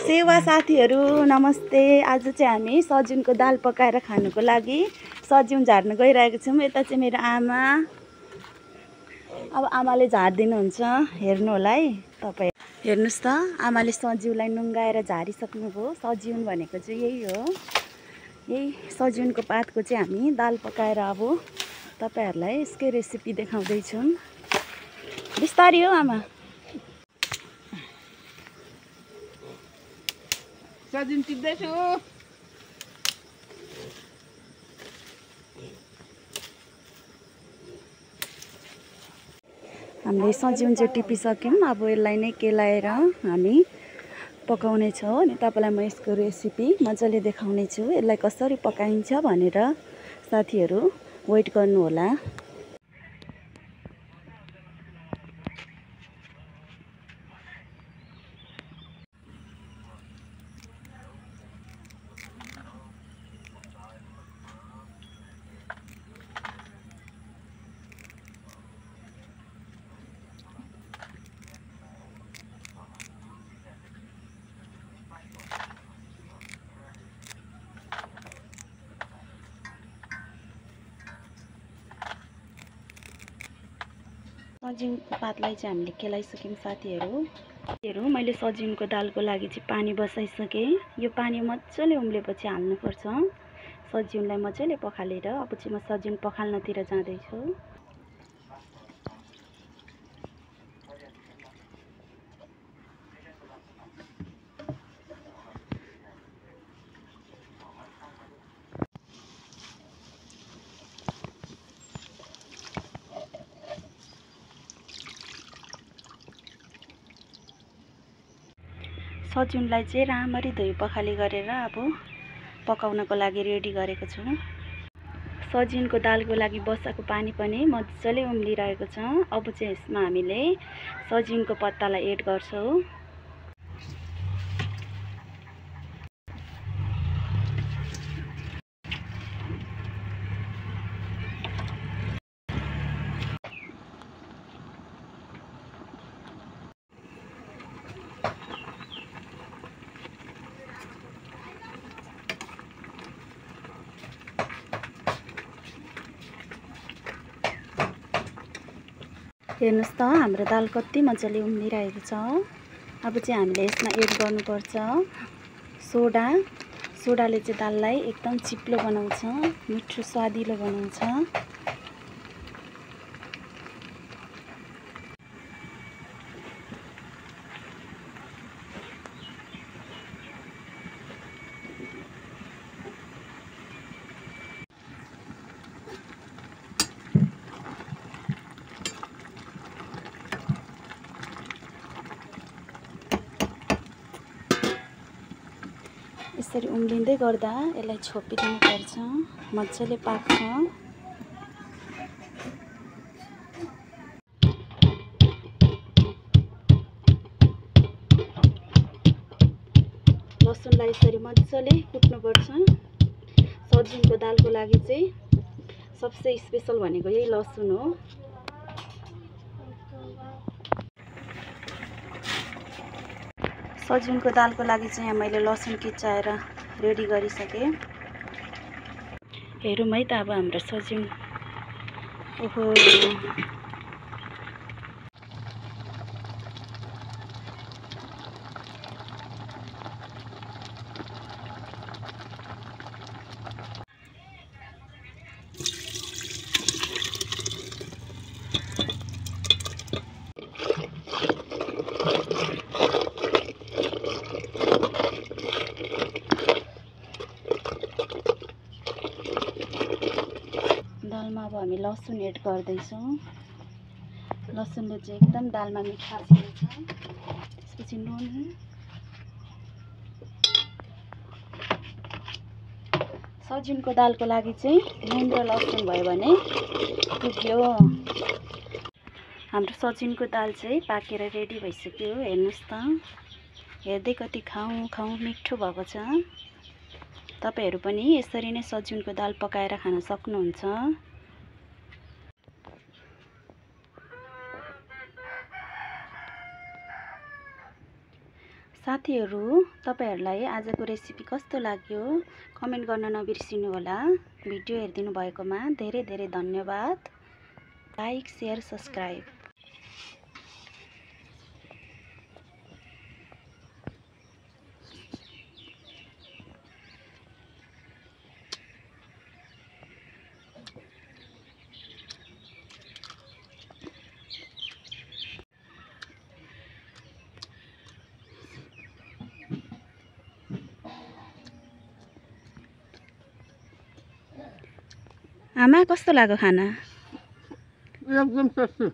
सेवा साथीहरू नमस्ते। आज चाहिँ हामी सजुनको दाल पकाएर खानुको लागि सजिउन झार्न गइरहेको छौँ। यता चाहिँ मेरो आमा, अब आमाले झार्दिनुहुन्छ, हेर्नु होला है तपाईँ। हेर्नुहोस् त, आमाले सजिउलाई नुङ्गाएर झारिसक्नुभयो। सजिउन भनेको चाहिँ यही हो। यही सजिउनको पातको चाहिँ हामी दाल पकाएर अब तपाईँहरूलाई यसकै रेसिपी देखाउँदैछौँ। बिस्तारी हो आमा। सजिउन टिप्दैछु। हामीले सजिउन चाहिँ टिपिसक्यौँ। अब यसलाई नै केलाएर हामी पकाउने छौँ अनि तपाईँलाई म यसको रेसिपी मजाले देखाउने छु। यसलाई कसरी पकाइन्छ भनेर साथीहरू वेट गर्नु होला। सजिउनको पातलाई चाहिँ हामीले केलाइसक्यौँ साथीहरू। मैले सजिउनको दालको लागि चाहिँ पानी बसाइसकेँ। यो पानी मजाले उम्लेपछि हाल्नुपर्छ सजिउनलाई मजाले पखालेर। अब चाहिँ म सजिउन पखाल्नतिर जाँदैछु। सजिउनलाई चाहिँ राम्ररी धोइ पखाली गरेर अब पकाउनको लागि रेडी गरेको छु। सजिउनको दालको लागि बसाएको पानी पनि मजाले उम्लिरहेको छ। अब चाहिँ यसमा हामीले सजिउनको पत्तालाई एड गर्छौँ। हेर्नुहोस् त, हाम्रो दाल कति मजाले उम्लिरहेको छ। अब चाहिँ हामीले यसमा एड गर्नुपर्छ सोडा। सोडाले चाहिँ दाललाई एकदम चिप्लो बनाउँछ, मिठो स्वादिलो बनाउँछ। यसरी उम्लिँदै गर्दा यसलाई छोपिदिनुपर्छ, मजाले पाक्छ। लसुनलाई यसरी मजाले कुट्नुपर्छ। सजिउनको दालको लागि चाहिँ सबसे स्पेसल भनेको यही लसुन हो। सजिउनको दालको लागि चाहिँ यहाँ मैले लसुन किच्चाएर रेडी गरिसकेँ। हेरौँ है त अब हाम्रो सजिउन। ओहो, दालमा अब हामी लसुन एड गर्दैछौँ। लसुनले चाहिँ एकदम दालमा मिठास दिन्छ। त्यसपछि नुन, सजिउनको दालको लागि चाहिँ नुन र लसुन भयो भने पुग्यो। हाम्रो सजिउनको दाल चाहिँ पाकेर रेडी भइसक्यो। हेर्नुहोस् त, हेर्दै कति खाउँ खाउँ मिठो भएको छ। तपाईँहरू पनि यसरी नै सजिउनको दाल पकाएर खान सक्नुहुन्छ। साथीहरू, तपाईहरूलाई आजको रेसिपी कस्तो लाग्यो कमेन्ट गर्न नबिर्सिनु होला। भिडियो हेरिदिनु भएकोमा धेरै धेरै धन्यवाद। Like, share, subscribe. आमा कस्तो लाग्यो खाना? एकदम टेस्टी।